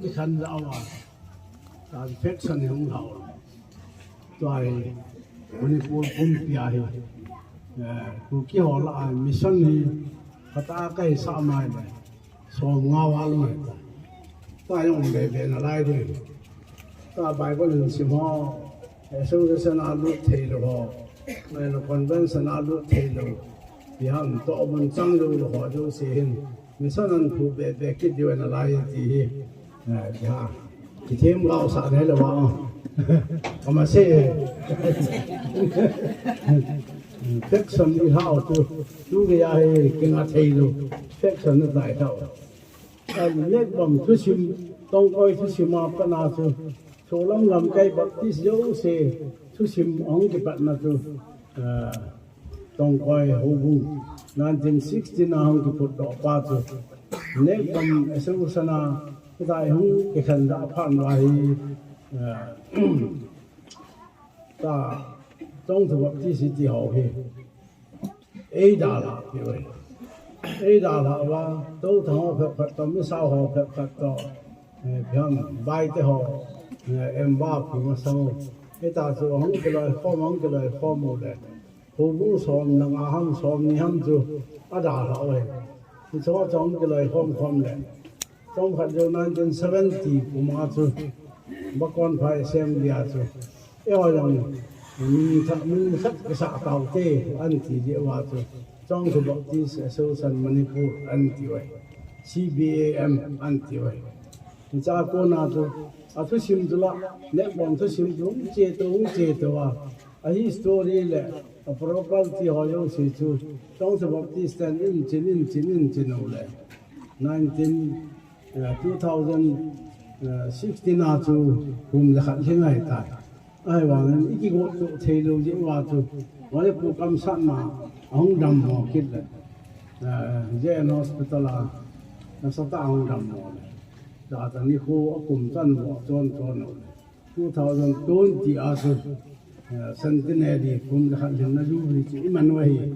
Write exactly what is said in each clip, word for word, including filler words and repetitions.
Kikhen jao a, ta faction hi hung lhau. Tua hi Manipur pumpi a hi, eh, Kuki ho lah a mission hi phatah a kahisah mai le, som nga val mai ta. Ta jong be be nalai ding. Ta Bible hin sim ho, association a lut thei lou ho, mai lo convention a lut thei lou, pi ham to mun chang lou lou ho jouse hin mission an phu be be kit diu nalai ti hi. Eh, ya. Kithem gao sa ne lo wa. Kama se. Faction i hao tu. Tu ge ya he, kinga thei lou. Faction na dai hao. An nek bam thusim, tongkoi thusim a pat na chu. Solam lamkai Baptist jouse thusim ahung kipat na chu. Ah, Tongkoi houbung, nineteen sixteen a hung kiphut doh pa chu. Nek bam association a, hitia hung kikhen da phat uva hi, eh, ta, Chongthu Baptist ti ho hi. Ei dalha pi uve. Ei dalha uva, to thang ho phet phet to, mi sao ho phet phet to, eh, phiam, bai te ho, eh, em ba phu ma sao. Hita chu hung kiloi khom, hung kiloi khom u le. Houbung som na nga ham, som ni ham chu adalha uve. Hicho chong kiloi khom khom le. Chomkhat jou nineteen seventy kum a chu Bakonphai Assembly a chu. Eiho jong min khat, min khat kisah tau te an ti jeh uva chu. Chongthu Baptist Association Manipur an ti uve. C B A M an ti uve. Hicha kona chu, a thusim chu la, nek bam thusim chu hung che to, hung che to a. A history le, a property ho jouse chu, Chongthu Baptist ten in chin, in chin, in chin u le. Nineteen, eh, two thousand, eh, sixteen a chu, kum le khat lhing ahi tai. Ahivangin, i kigot to thei lou jeh uva chu, Manipur kamsatna, ahung dammo kit le. Eh, J N Hospital a, nasatah a ahung dammo le. Tata nikho a kum chan vo chon chon u le. Two thousand twenty a chu, eh, centenary kum le khat lhinna jubilee chu i man u ahi.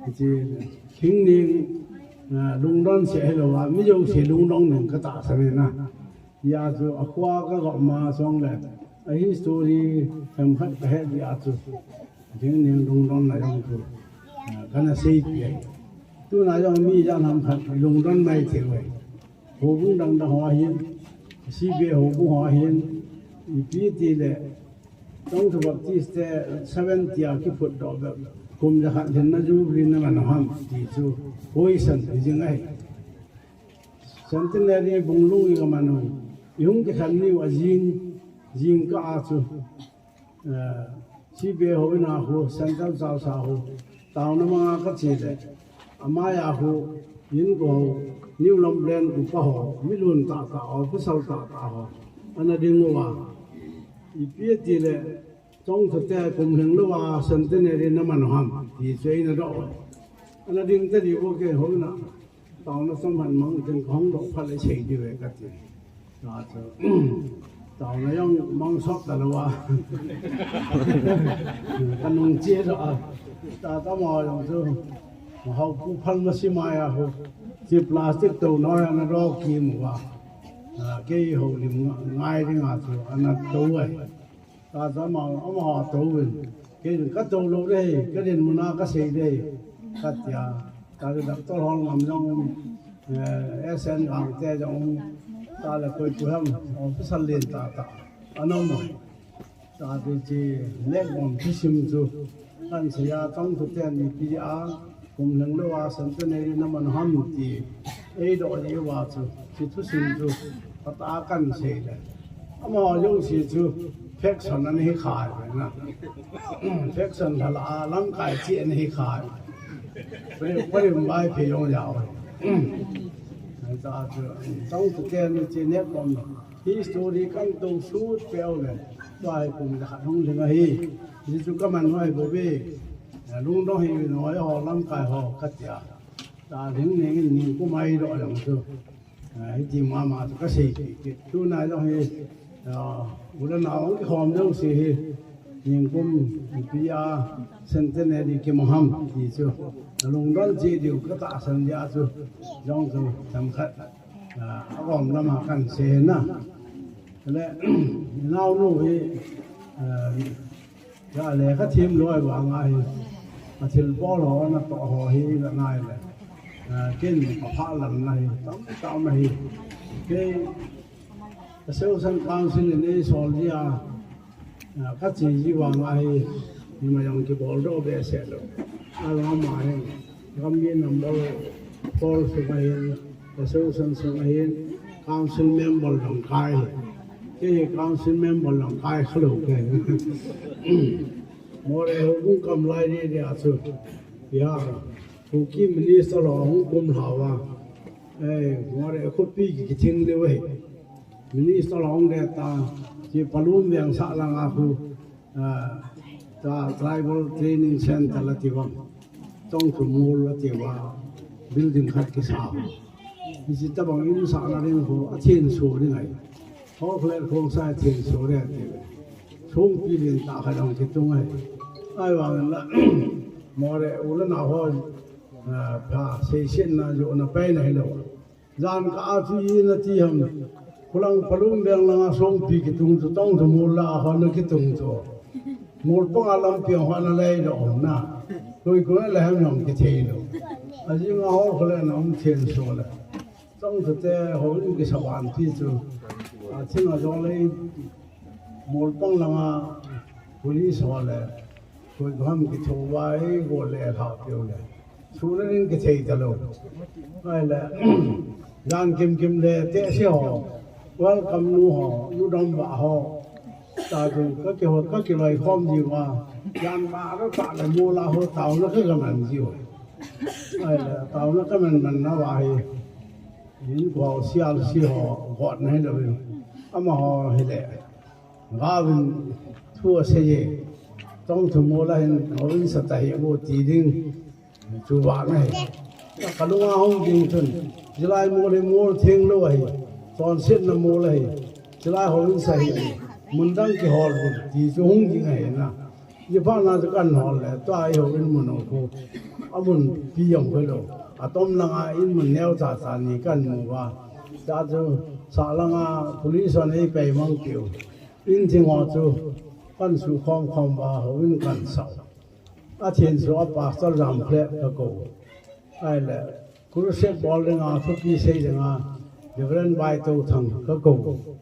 Hiche, Lhingning, eh, lungdon seh hilou a, mi jouse lungdon ding ka tahsan e na. Hia chu a kho a ka gop ma jong le, a history themkhat ka het jeh a chu. Lhingning lungdonna jong chu, eh, kana seipeh ahi. Tuna jong mi jan ham khat lungdon mai thei uve. Houbung dang dang ho ahin, C B A houbung ho ahin, ipi ti le, Chongthu Baptist te seventy a kiphut doh bep, kum le khat lhinna jubilee na man u ham ti chu, question hi jing ahi. Centenary bung lung i ka man u, i hung kikhen niu a jing, jingkah a chu, eh, C B A ho in a khu, Central Church a khu, taona manga ka che le, amai a khu, in ko ho, New Lamlen upa ho, mi lun tah tah ho, pasal tah tah ho, ana ding uva. Ipi ti le, Chongthu te kum lhing lou a centenary na man u ham, ti chu eina doh. Ana ding ta diu bou kei ho na. Taona chomkhat mang teng ka hung doh phat le sei diu ve ka ti. Ta chu, taona jong mang sot ta lou a. Ka nung che doh a. Tata mo jong chu, hou pu phal ma si mai a ho. Chi plastic tou noi ana doh kim uva. A, kei houlim ngai ding a chu ana tou e. Ka chu ama, amaho tou in. Kei ka tou lou ding, ka dinmun a ka sei ding, ka tia. Ka chu doctor hol ngam jong, eh, S N Gangte jong, ta le koi pu ham, officer len tah tah. Ana mo. Ta ti chi, nek bam thusim chu. Kan sei a, Chongthu ten ipi a, kum lhing lou a centenary na man u ham ti, ei doh diu va chu, chi thusim chu, phatah a kan sei le. Amaho jouse chu, faction ana hi kha ve na. Faction lha la a, lamkai chi ana hi kha ve. Pare, pare vai phe jong jao. Ai ta chu, Chongthu ten chi nek bam. History kan tou sut peh u le, tua hi kum le khat hung lhing ahi. Hichu ka man u ahi bou ve. Lungdong hi noi ho lamkai ho ka tia. Ta Lhingning in ningkum a i doh jong chu. Hiti mama chu ka sei kit kit. Tuna jong hi, u le nao hung kikhom jouse hi. Ningkum ipi a centenary kimu ham ti chu. Lungdon cheh diu ka tahsan jeh a chu. Jong chu themkhat. a, a om lama kan se na. Le, nau nu hi, a, ya le ka thim loi vang a hi. A thil bol ho na to ho hi la nai le. A, kin ka pha lan na hi. Tam tam hi. Ke, Association Council in ei sol ji a. A, ka chi ji vang a hi, ni ma jong kibol doh behseh lou. A lama hi, gam mi number four sunga hin, association sunga hin, council member jong kai. Kei hi council member jong kai kha lou kei. Moreh houbung kam lai ni dia chu. Ya, Kuki minister lo hung kum lhau a. Eh, Moreh khopi ki kithing leu e. Minister lo hung de ta, ki Palun veng sah langa khu, ah, ta tribal training center la ti vang. Tong khu mol la ti va, building khat kisa. Hiche tabang in sahna ding khu, a thenso ding ahi. Hoklet khongsai a thenso ding ahi. Songpi lentah khat jong kitung ahi. Ahivangin la, Moreh u le nao ho, ah, pha, seisetna, jona paina hilou. Jan kah a chu ina ti ham. Khulang Palun veng langa songpi kitung chu tong chu mol la a hon na kitung chu. Mol panga lampi a hon na lei lou na. Lui koi le ham jong kithei lou. Ajing a hol khole na um thenso le. Tong chu te hol in kisa van ti chu. A thing a jong lei mol pang langa police ho le. Koi ham kitho vai go le lha piu le. Suna nin kithei ta lou. Ai le, jan kim kim le te si ho. Welcome nu ho, nu dom ba ho. Ta tu ka ki ho, ka ki loi khom ji wa. Jan ba ro ta le mol a ho tao na ka man ji wa. Ai le, tao na ka man man na wa hi. Yin ko sial si ho, got na hi lou. Ama ho hi le. Gavin thu asei e. Tong thu mol a hin, houin sa ta hi mo ti ding. Chu vang ahi. Ka lunga hung ding chun. Hilai mol hi mol theng lou ahi. Chonsetna mol ahi. Hilai houin sa hi. Mun dang kihol ding. Ti chu hung ding ahi na. Ji pha na chu kan hol le. Tua i houin mun ho khu. A mun pi jong khu lou. A tom langa in mun neo cha cha ni kan mu va. Cha chu sa langa police hon ei pei mang piu. In thing ho chu kan su khom khom va houin kan sau. A thenso a pastor Jamkhlep ka kou. Ai le, crusade bol dinga, thupi sei dinga, Reverend Vaitothang ka kou.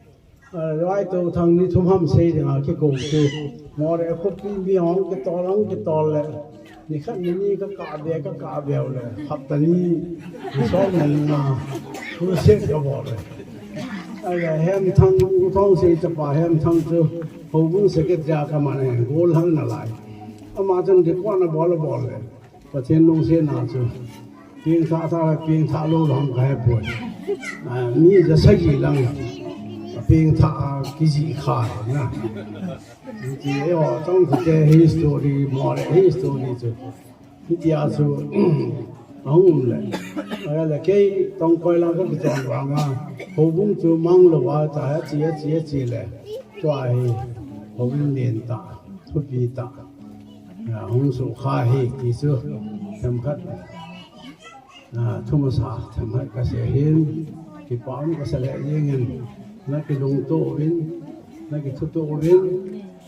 Ai, Vaitothang ni thum ham sei dinga kikou chu. Moreh khopi mi hung kitol, hung kitol le. Ni khat ni ni ka kah be, ka kah be u le. Hapta ni, ni som le nga, crusade ka bol le. Ai le, Hemthang, U Thongsei chapa Hemthang chu, houbung secretary a ka man e, gollhang na lai. Ama chun record na bol, bol le. Pathen lungsetna chu. Pengthah thah, pengthah lou lam ka he poi. Ah, mi ja sagi lang. Pengthah a kijih kha na. Hiti e ho, tong khu te history, Moreh history chu. Hitia chu, ahung um le. Ai le kei tong koi lang ka kichon vanga. Houbung chu mang lou va ta, achi, achi, achi le. Tua hi, houbung len ta, thupi ta. A, hung sukha hi, ti chu, themkhat. A, thumasa, themkhat ka sei hin, kipa um ka sa le jeng in, na kilungto uvin, na kithuto uvin,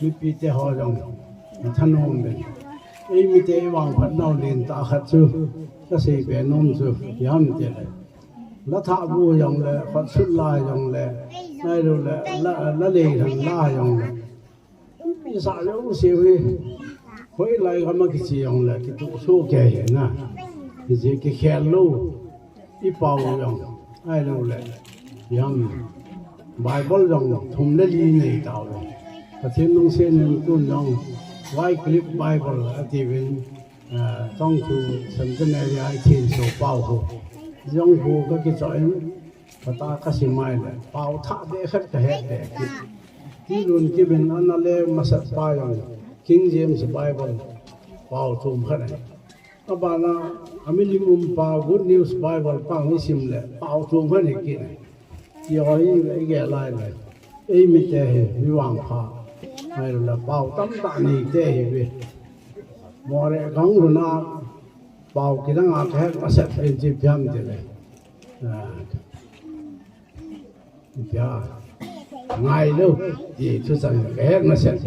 mipi te ho jong, na thanom uvin. Ei mite i vangphat nau len tah khat chu, ka sei be nom chu, ipi ham ti le. La thah bu jong le, khut sut la jong le, nai lo le, la, la lei han la jong le. Pi sa le u se ve. Hoilai gam a kiche jong le, kituh soh kei hi na. Kiche kikhel lou. I pao jong. Ai lou le. Jam. Bible jong thum le li nei tau le. Pathen lungset in tun jong. Wycliffe Bible ati uvin. Ah, tong chu Centenary a i thenso pao ho. Jong ho ka kichoh in. Kata ka sim mai le, pao thah be khat ka het be kit. Tilun Kibin ana le masat pa jong, King James Bible, pao thum khat ahi. Abana, a milim um pa Good News Bible pa hung sim le, pao thum khat hi kit ahi. Ti ho hi le, i gel lai le, ei mite hi, mi vangpha. Ai le, pao tamtah nei te hi ve. Moreh gang luna, pao kidang a ka het masat in chi piam te le. Ah, Tia, ngai lou, ti thuchan kahet masat.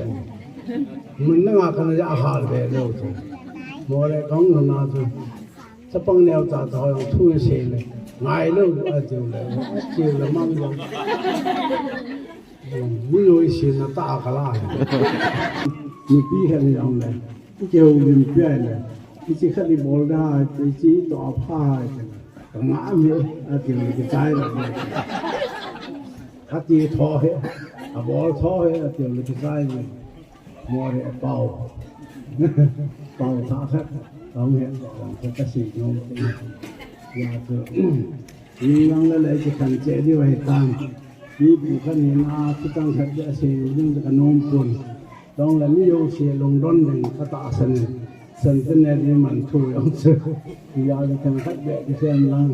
Mun nanga kana ja hal ve lou chu. Mole kong nana chu. Chapang neo cha cha jong thu sei le. Ngai lou, atiu le. Atiu le mang jong. Minoi sina ta kala. Nupi khat ni jong le. Ikeu lim pi ai le. Ichi khat ibol da, ichi to apha ai. Kanga mi, atiu le kichai le. Kati tho he, abol tho he, atiu le kichai le. Mole pau. Pau tha khat. Pau he, pau khat kasi nom. Ya chu. Ni lang la le kikhen cheh diu ahi tan. Ni pu khat ni na, kitang khat ja sei u ding ka nom pon. Tong le ni jouse lungdon ding ka tahsan e. Centenary man thu jong chu. Ya le khen khat be kisem lang.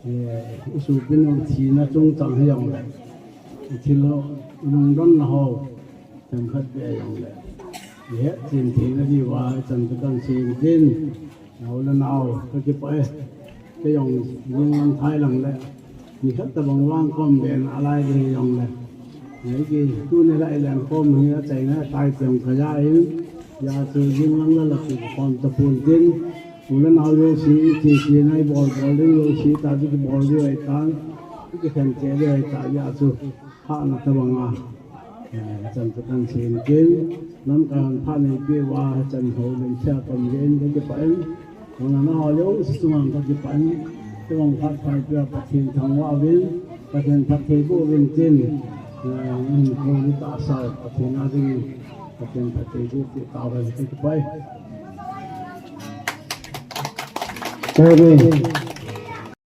Eh, isopi nu thina chungchang hi jong le. Ithil lungdon na ho. Themkhat be jong le. Ihet chen theina diuva, ichan chu kan sei in tin. Nao le nao, kakipah e. Kei jong, jing lang thai lang le. Nikhat tabang vang kom be na alai ding jong le. Ngai ki, tuni lai leng kom hi achaina tai teng kaja in. Ya chu jing lang la la ki kom tapon tin. U le nao jouse, ichi chi nai bol bol ding jouse, ta chu kibol diu ahi tan. Kikhen cheh diu ahi tan, ya chu. Hahna tabang a. Eh, chan chu kan sei in tin, lamkai hon phat neipe uva, chan ho len cha kan ve in, kakipah in. Hung na ho jouse chunga kakipah in. Tabang phat phat pia Pathen thangvah uvin, Pathen phatthei boh uvin tin. Eh, in ko ni ta sa Pathen a ding, Pathen phatthei boh ti ta uvin kakipah in. Amen.